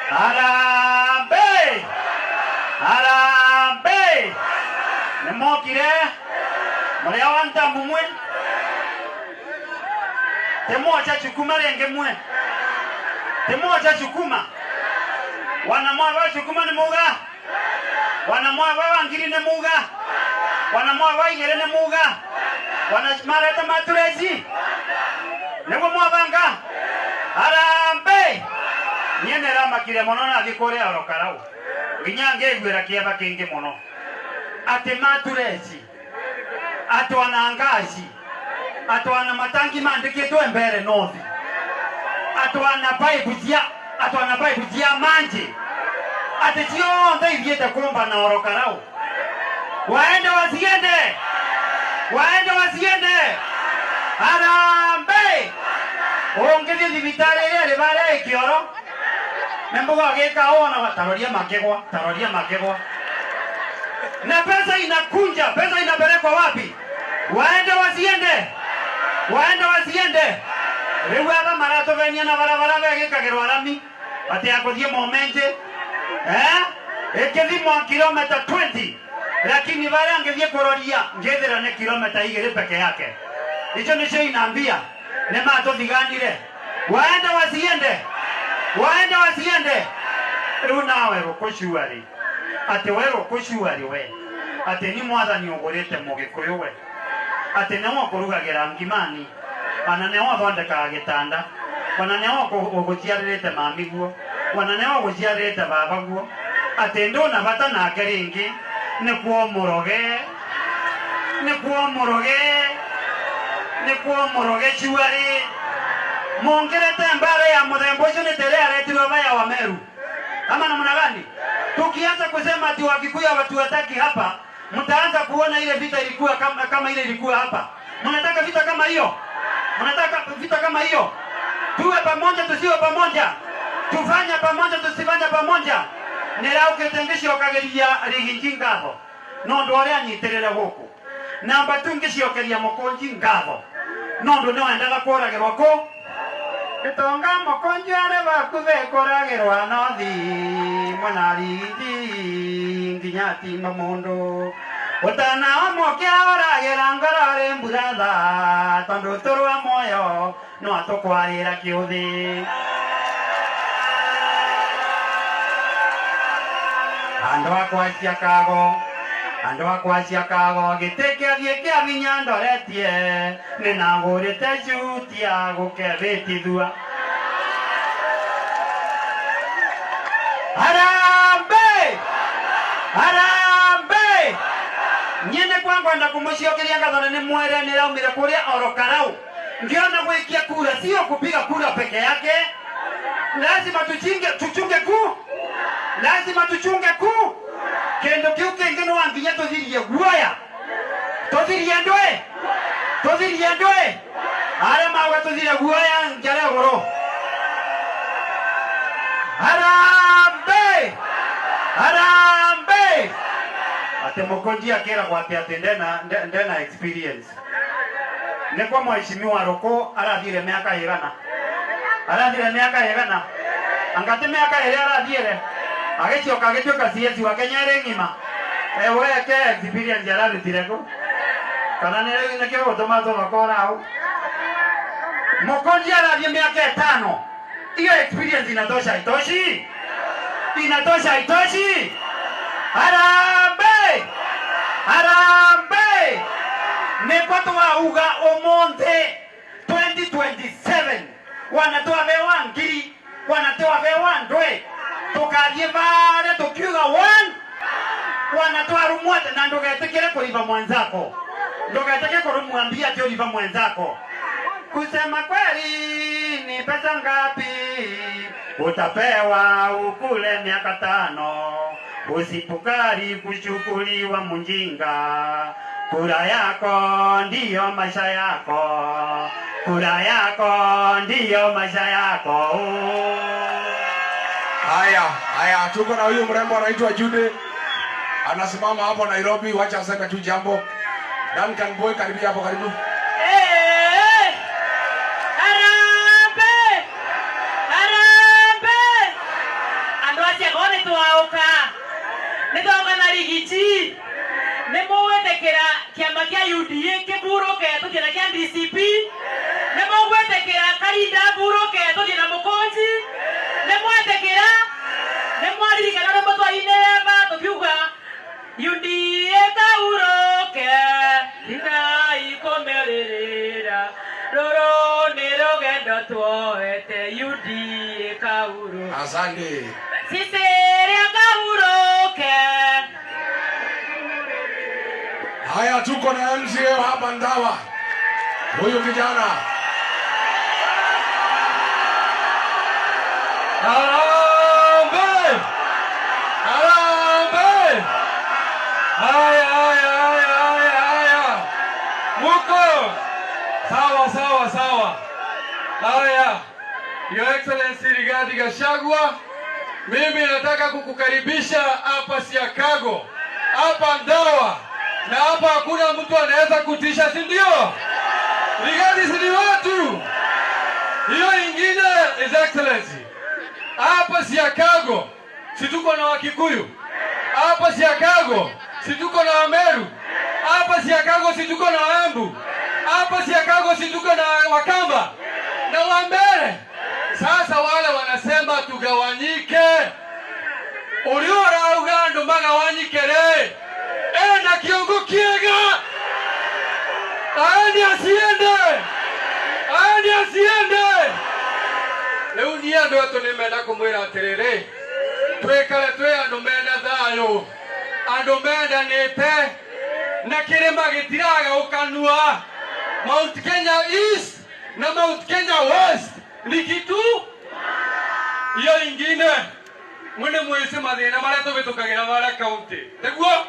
Harambee! Harambee! Nĩmokire mũrĩa wa ntambu mwe tĩmwocha cukuma rĩngĩ mwe tĩmwocha cukuma wanamwaga wa cukuma nĩ muga wanamwaga wa ngiri nĩ muga wanamwaga wa igĩrĩ nĩ muga wana mareta matureci nĩguo mwabanga. Harambee! Niĩ nĩramakire mũno nathiĩ kũrĩa oro karau nginya ngĩiguĩra kĩeva kĩingĩ mũno atĩ matureci atwana ngaci atwana matangi mandĩkĩtwo mbere nothi atwana pipe cia atwana pipe cia manji atĩ ciothe ithiĩte kũmbana oro karau. Waende wasiende, waende wasiende. Harambee! Ũngĩthiĩ thibitarĩ ĩrĩa ĩrĩ barĩa ĩ kĩoro nĩ mbuga ũgĩka ũũ taroria makĩgwa, taroria makĩgwa, na pesa inakunja, pesa inapelekwa wapi? Waende wasiende, waende wasiende. Rĩu aba maratũvenia na barabara begĩkagĩrwo arami atĩ ya kũthiĩ momenje eh ĩkĩthimwa kilomita 20, lakini barĩa ngĩthiĩ kũroria ngĩthĩra nĩ kilomita 2 peke yake. Icio nĩcio inambia nĩ matũthiganire. Waende wasiende, waende wasiende. Rĩu nawe rũkũcuarĩ atĩ we rũkũcuarĩ we atĩ ni mwathani ũgũrĩte mũgĩkũyũ we atĩ nĩwe ũkũrugagĩra ngimani ona nĩwe ũthondekaga gĩtanda ona nĩwe ũgũciarĩrĩte mamiguo ona nĩwe ũgũciarĩrĩte babaguo atĩ ndũna bata nake rĩngĩ nĩkuo mũroge nĩkuo mũroge nĩkuo mũroge cuarĩ mũngĩrete mbara ya mũthemba ũcio nĩ tere aretirwo vaya wa Meru ama namna gani? Tukianza kusema ati Wakikuyu hawatuhataki hapa, mtaanza kuona ile vita ilikuwa kama ile ilikuwa hapa. Mnataka vita kama hiyo? Mnataka vita kama hiyo? Tuwe pamoja tusiwe pamoja, tufanye pamoja tusifanye pamoja. Nĩraukĩte ngĩcokageria Rigathi ngatho nondu ũrĩa anyitĩrĩre gũkũ namba tu ngĩcokeria Mũkũnji ngatho nondu nĩwendaga kũragĩrwo kũ gĩtonga. Mũkũnji arĩ bakuthĩ kũragĩrwa nothi mwena Rigathi nginya timba mũndũ ũtana ũmũkĩa ũragĩra ngoro rĩ mburatha tondũ tũrwa muoyo no atũkwarĩra kĩũthĩ. Andũ akwa ciakago, andũ akwa ciakago, gĩtĩ kĩathiĩ kĩa vinya ndoretie nĩnagũrĩte cuti ya gũkebĩtithua. Harambee! Harambee! Niĩ nĩ kwangwenda kũmũcokeria ngatho na nĩ mwere nĩraumire kũrĩa oro karau ngiona gwikia kura sio kupiga kura peke yake. Lazima tuchinge, tuchunge ku, lazima tuchunge ku kindu kiu kingi no nginya tuthirie guoya, tuthirie ndwe, tuthirie ndwe aria mauga tuthirie guoya njare iguru. Harambee! Harambee! Ati Mũkũnji akĩragwo atĩ ndena experience nĩkwo mheshimiwa Rũkũ arathire mĩaka ĩgana, arathire mĩaka ĩgana angati mĩaka ĩrĩa arathiĩre agĩcoka agĩtuĩka CS wa Kenya ĩrĩ ng'ima. Weke experience ararutire kũ kana nĩkĩo gũtũma tũthokora hau. Mũkũnji arathiĩ mĩaka 5, hiyo experience inatosha? Itoshi? Inatosha? Itoshi? Harambee! Harambee! Nĩkwo twauga ũmũthĩ 2027 wanatwavewa ngiri wanatwavewa ndwe tukathiĩ varia tukiuga one wanatwarumwa na ndugetikire kuriva mwenzako, ndugetike kurumwambia ati uriva mwenzako. Kusema kweli ni pesa ngapi utapewa ukule miaka 5 usipukari kuchukuliwa munjinga. Kura yako ndiyo maisha yako, kura yako ndiyo maisha yako. Haya, haya, tuko na huyu mrembo anaitwa Jude, anasimama hapo Nairobi. Wacha aseme tu jambo. Duncan Boy, karibia hapo, karibu. Eh, Harambee! Harambee! A Riggy G nĩ mũgwĩtĩkĩra kĩama kĩa UDA kĩburũke tũthiĩ na kĩa DCP? Nĩ mũgwĩtĩkĩra Karinda burũke tũthiĩ na Mũkũnji? Nĩ mwetĩkĩra? Nĩ mwaririkana rwĩmbo twainĩre tũkiuga UDA kaurũke tigai kũmĩrĩrĩra, rũrũ nĩ rũgendo tuoete, UDA kaurũke. Asante. Cecilia kaurũke. Haya, tuko na MCA hapa Ndhiwa. Huyu kijana. Harambee! Harambee! Haya, haya, haya, haya, haya. Muko? Sawa, sawa, sawa. Haya. Your Excellency Rigathi Gachagua, mimi nataka kukukaribisha hapa Siakago, hapa Ndhiwa, na hapa hakuna mtu anaweza kutisha, si ndio? Rigathi si ni watu. Hiyo ingine, His Excellency, hapa Siakago si tuko na Wakikuyu? Hapa Siakago si tuko na Wameru? Hapa Siakago si tuko na Waembu? Hapa Siakago si tuko na Wakamba na Wambere? Sasa wale wanasema tugawanyike, uria urauga andu magawanyike ri ena kiongo kiega, aende asiende, aende asiende. Riu niĩ andũ atũ nĩ menda kũmwĩra atĩrĩrĩ, twĩkare twĩ andũ mena thayũ, andũ mendanĩte, na kĩrĩma gĩtiragaũkanua. Mount Kenya East na Mount Kenya West ni kitu hiyo ingine. Mwene mwĩci mathĩna marĩa tũhĩtũkagĩra marĩa kaunti, nĩguo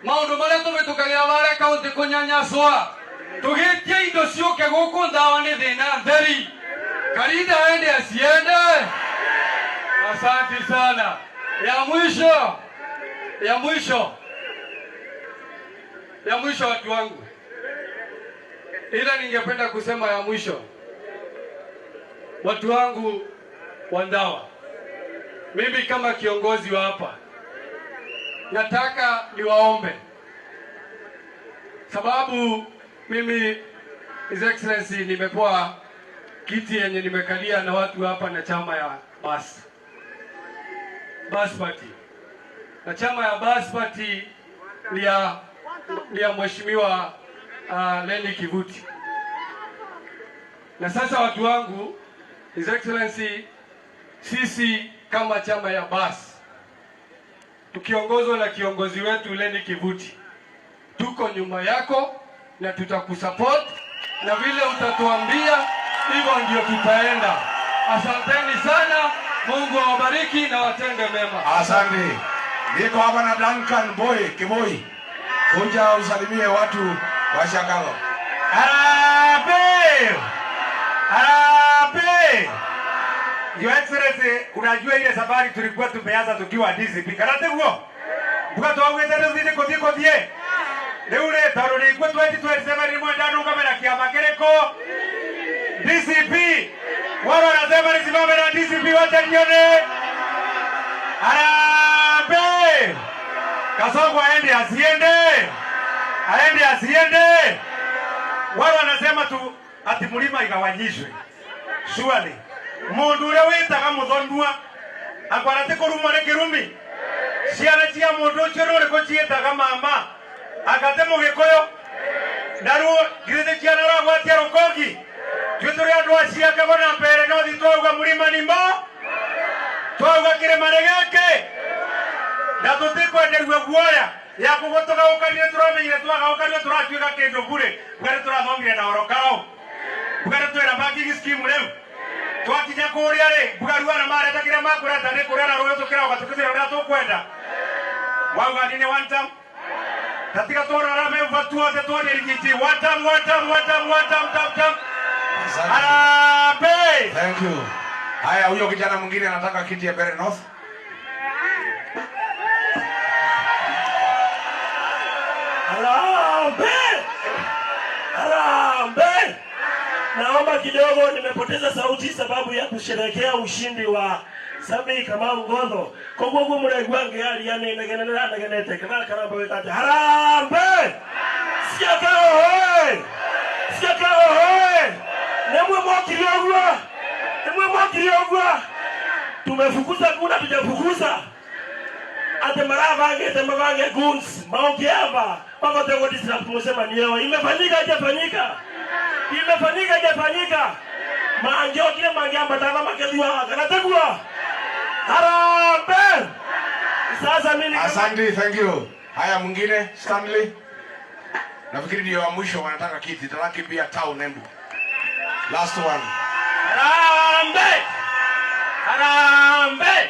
maũndũ marĩa tũhĩtũkagĩra marĩa kaunti, kũnyanyaswa tũgĩtie indo ciũke gũkũ Ndhiwa nĩ thĩna theri. Karinda aende asiende? Asante sana. Ya mwisho, ya mwisho, ya mwisho, watu wangu, ila ningependa kusema ya mwisho, watu wangu wa Ndhiwa, mimi kama kiongozi wa hapa nataka niwaombe, sababu mimi, His Excellency, nimekuwa kiti yenye nimekalia na watu hapa na chama ya Bas Party, na chama ya Bas Party ni ya Mheshimiwa Lenny Kivuti. Na sasa watu wangu, His Excellency, sisi kama chama ya Bas tukiongozwa na kiongozi wetu Lenny Kivuti, tuko nyuma yako na tutakusupport, na vile utatuambia hivyo ndio tutaenda. Asanteni sana, Mungu awabariki na watende mema. Asante. Niko hapa na Duncan Boy Kiboi. Kuja usalimie watu wa Siakago. Harambee! Harambee! Your Excellency, unajua ile safari tulikuwa tumeanza tukiwa DCP. Kana tiguo? Mbuga twagwete tuthite kuthie kuthie. Riu ri tondu nikuo 2027 ni mwenda ndugamira kiama kiriku? DCP. Wale wanasema nisimame na DCP, wacha nione. Harambee! Kasongo aende asiende? Aende asiende? Wale wanasema tu ati mlima igawanyishwe. Surely mundu uria witaga muthonua akwara ti kurumwo ni kirumi, ciana cia mundu ucio ni uriku ciitaga mama akate mugikuyu naruo githĩ ciana ũragwatia rũkogi? Twĩ tũrĩ andũ a Ciakago na mbere no thi twauga mũrima nimo twauga kĩrĩma nĩ gĩkĩ na tũtikwenderio guoya ya kũguo tũgaũkanire. Tũramenyire twagaũkanire tũratuĩka kĩndũ bure. Buga nĩ tũrathomire na oro karau, buga nĩ twĩna banking scheme. Rĩu twakinya kũrĩa rĩ, buga ruana mareta kĩrĩa makũreta nĩ kũrĩa na rũĩ tũkĩroga tũkĩthira ũrĩa tũkwenda. Wauga nini? One time katika tuona meuva tuote tuone Riggy G. One time, one time, one time, one time, tam tam. Asante. Harambee! Thank you. Haya, huyo kijana mwingine anataka kiti ya Mbeere North. Harambee! Harambee! Naomba kidogo, nimepoteza sauti sababu ya kusherehekea ushindi wa Sami Kamau Ngotho. Koguo guo mũraigua ngĩaria nĩ negene nĩranegenete kana karamba wĩka atĩa? Harambee! Siaka oe! Siaka oe! Nemwe mwokire ũguo? Nemwe mwokire ũguo? Tumefukuza kuna tujafukuza ate marabangite mabange goons maokiamba makote kwa disrupt mucemanio. Imefanyika haijafanyika? Imefanyika haijafanyika? Mangiokire mangiambatana makethua kana teguo. Harambee! Sasa mimi Asante, thank you. Haya, mwingine Stanley. Nafikiri ndio wa mwisho wanataka kiti. Tarakimbia town Embu. Last one. Harambee! Harambee!